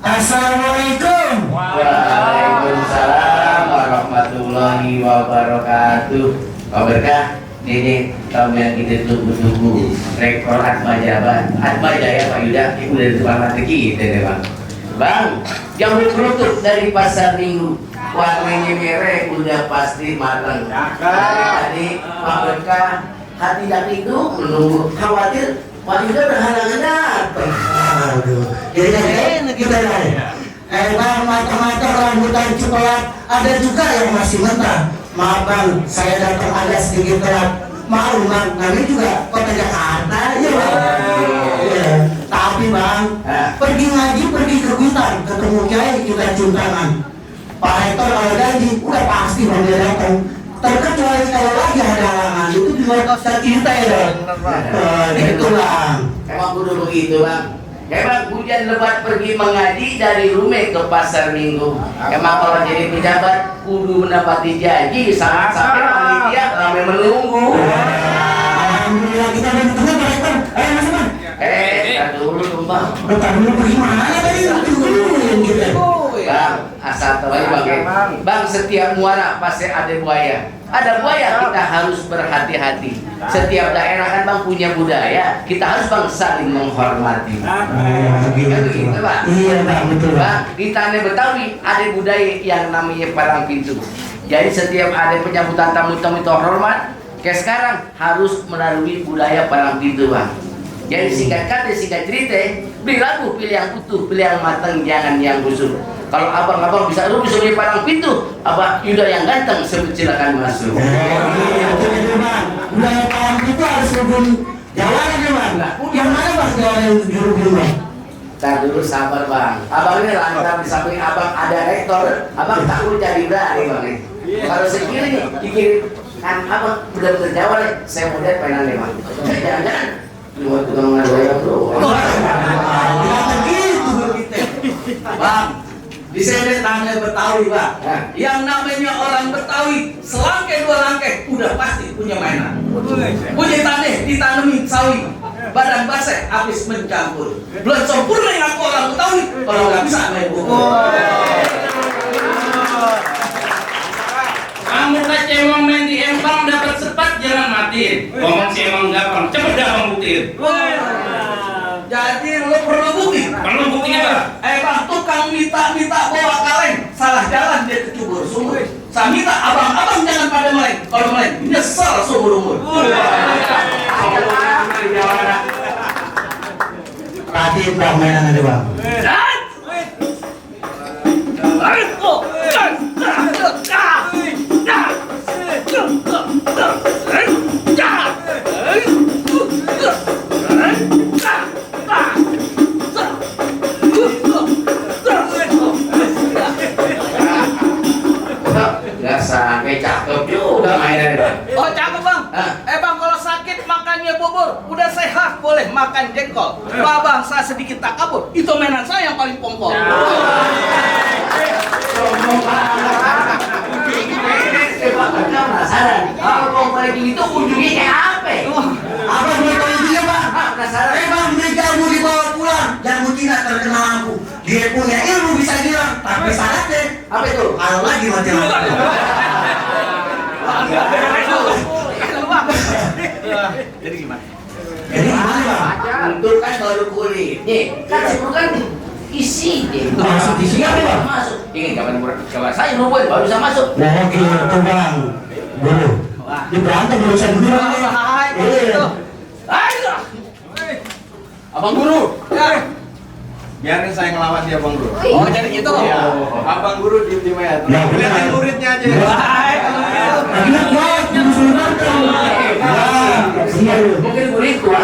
Assalamualaikum. Waalaikumsalam warahmatullahi wabarakatuh. Pak Berkah, ini kamu yang kita tunggu-tunggu. Rekor Atma Jaya Pak Yuda, itu dari depan mata kita deh Bang. Bang, yang berkerutuk dari pasar Minggu, warnanya merah udah pasti matang. Tadi Pak Berkah, hati dan itu menunggu, khawatir Pak Yuda berhalangan datang. Aduh, jadi kita lihat. Bang, mata-mata rambutan coklat ada juga yang masih mentah. Maaf bang, saya datang agak sedikit telat. Maklum bang, kami juga kota Jakarta ya bang. Iya. Tapi bang, pergi ngaji, pergi ke hutan, ketemu kiai kita cuntangan. Pak Rektor kalau gaji, udah pasti bang dia datang. Terkecuali kalau lagi ada halangan, itu juga kita ya bang. Itu bang. Emang kudu begitu bang. Emang hujan lebat pergi mengaji dari rumah ke pasar Minggu. Emang kalau jadi pejabat kudu menepati janji sampai panitia ramai menunggu. Alhamdulillah kita udah ketemu Pak Rektor. Ayo masuk bang. Tar dulu tuh bang. Tar dulu bagaimana tadi? Bang, asal tahu bang. Bang, setiap muara pasti ada buaya. Ada buaya, kita harus berhati-hati. Setiap daerah kan bang punya budaya, kita harus bang saling menghormati. Begitu bang. Iya bang, betul Bang, di tanah Betawi ada budaya yang namanya palang pintu. Jadi setiap ada penyambutan tamu-tamu itu hormat, kayak sekarang harus melalui budaya palang pintu bang. Jadi singkat kata, singkat cerita, beli lagu, pilih yang utuh, pilih yang matang, jangan yang busuk. Kalau abang-abang bisa rubus sebagai palang pintu, abang Yuda yang ganteng, silakan masuk. Budaya palang pintu harus rukun Jawaran ya bang. Yang mana bang Jawaran yang rukun bang? Ntar dulu sabar bang. Abang ini lantar di samping abang ada rektor, abang takut jadi berani bang. Kalau sekiri dikirim kan abang benar-benar Jawaran, saya mau lihat mainan deh bang. Jangan-jangan buat tukang ngadaya bro. Begitu kita. Bang, di sini tanah Betawi bang. Yang namanya orang Betawi selangkai dua langkai udah pasti punya mainan. Punya tanah ditanami sawi, badan basah habis mencampur. Belum sempurna yang aku orang Betawi kalau nggak bisa main pukul. Kamu kaca emang main di empang dapat sepat jangan matiin. Ngomong si emang gampang, cepet dah kamu buktiin. Jadi lo perlu bukti. Perlu buktinya bang. Bang, tukang minta bawa kaleng salah jalan dia kecubur sumur. Saya minta abang-abang jangan pada meleng. Kalau meleng nyesel seumur umur. Perhatiin bang mainan ada bang. Gak sampai cakep juga mainan bang. Oh cakep bang. Bang kalau sakit makannya bubur, udah sehat boleh makan jengkol. Bang saya sedikit tak kabur, itu mainan saya yang paling pongkol. Penasaran, kalau kompor itu ujungnya kayak apa? Apa boleh tahu dia bang? Penasaran? Bang beli jamu dibawa pulang. Jamu tidak terkenal lampu. Dia punya ilmu bisa hilang, tapi syaratnya Apa itu? kalau lagi mati lampu. Jadi gimana? Jadi gimana bang? Untuk kan baru kulit. Nih, kan sebelum kan isi deh. Masuk isinya apa bang? Masuk. Ingin kawan saya nungguin baru bisa masuk. Nah gitu bang. Dulu. Di berantem belum bisa dulu. Ayo. Abang guru. Ya. Biarin saya ngelawan dia abang guru. Oh jadi gitu. Iya. Abang guru diem aja. Nah, Lihatin benar. muridnya aja. Ingat bang, jangan suruh Mungkin kulit tua.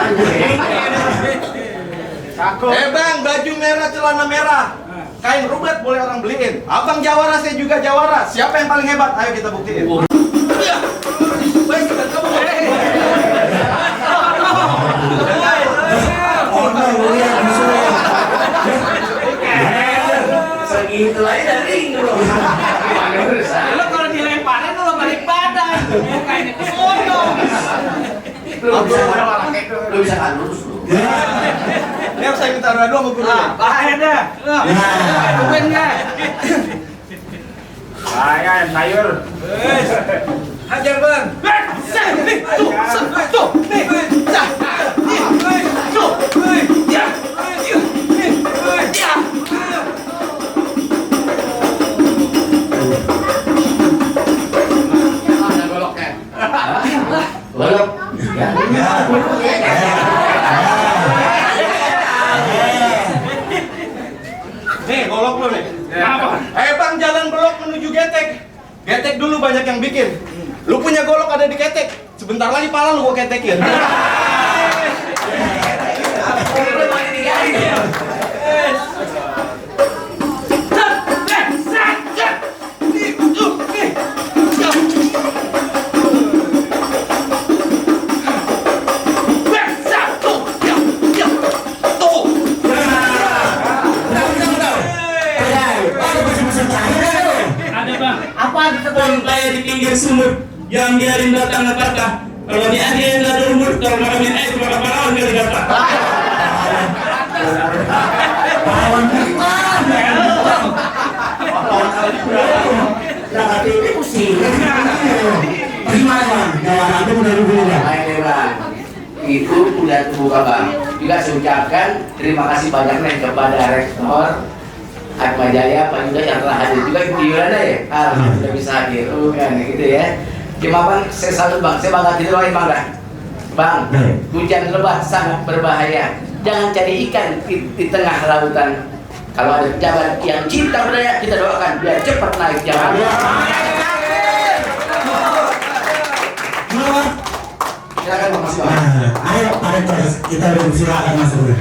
Bang, baju merah, celana merah. Kain rubat boleh orang beliin. Abang jawara, saya juga jawara. Siapa yang paling hebat? Ayo kita buktiin. Baik, kita kamu. Segitu aja dari dulu. Lo kalau dilemparin lo balik badan, mukanya ke sono. Lu bisa kan lurus lu. Biar saya minta doa sama guru. Bahaya dah. Tungguin nggak? Saya sayur. Hajar bang. Tuh, nih, Golok. Ya. Nih, golok lu nih. Apa? Bang, jalan belok menuju Getek. Getek dulu banyak yang bikin. Lu punya golok ada di Getek. Sebentar lagi pala lu gua ketekin. Ada bang. Apa di Orang kaya di pinggir sumur yang biarin datang apakah? Kalau dia yang nggak ada umur, kalau nggak minum air, maka parawan dia datang. Pahlawan kita. Lah itu pusing. Gimana bang? Jawara itu udah dulu ya. Baik deh bang, itu udah terbuka bang. Juga saya ucapkan terima kasih banyak nih kepada rektor Atma Jaya, Pak Yuda yang telah hadir juga Ibu Yolanda ya. Alhamdulillah bisa hadir, kan gitu ya. Cuma bang, saya salut bang, saya bangga diteruain bang dah. Bang, hujan lebat sangat berbahaya. Jangan cari ikan di tengah lautan. Kalau ada pejabat yang cinta budaya, kita doakan biar cepat naik jabatan. Gimana bang? Silakan bang, makasih bang. Ayo, kita silakan masuk.